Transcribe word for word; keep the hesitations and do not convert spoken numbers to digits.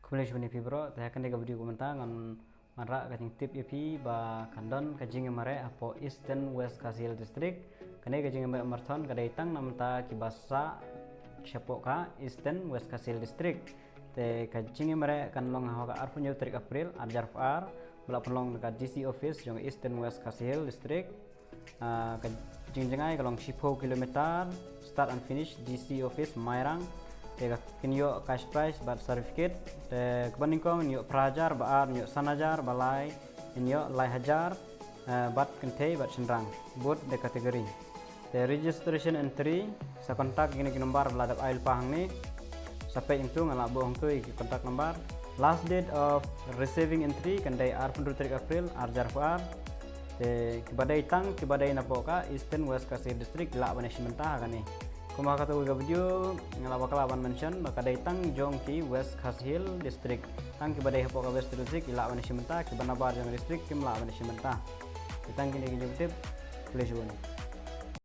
Khublei shibun ïa phi baroh, te ha kane ka video kaba mynta ngan wanrah ka jingtip ïa phi ba kan don ka jingïamareh hapoh Eastern West Khasi Hills District. Kane ka jingïamareh marathon ka dei tang na bynta kiba sah shapoh ka Eastern West Khasi Hills District. Te ka jingïamareh kan long ha ka arphew hynñiew tarik April, ar hajar arphew ar, ba la pynlong na ka D C office jong Eastern West Khasi Hills District. Ah, ka jingjngai ka long shiphew kilometer, start and finish, D C office Mairang. Te ka kin ïoh cash prize bad certificate. Te kaba nyngkong ïoh phra hajar, ba ar ïoh san hajar, ba lai ïoh lai hajar, eh, bad kynthei bad shynrang, both the category. Te registration entry, sa contact ïa kine ki number ba la dep ai lypa hangne. Sa peit hangtu, nga la buh hangtu ïa ki contact number. Last date of receiving entry kan dei arphew hynriew tarik April, ar hajar arphew ar. Te kiba dei tang, kiba dei napoh ka Eastern West Khasi Hills District, lah ban ïashim bynta ha kane. Kumba ha kato ka video nga la bakla ban mention ba ka dei tang jong ki West Khasi Hills District. Tang kiba dei hapoh ka West District ki lah ban ïashim bynta, kiba nabar jong district kim lah ban ïashim bynta. Te tang kine ki jingtip, khublei shibun.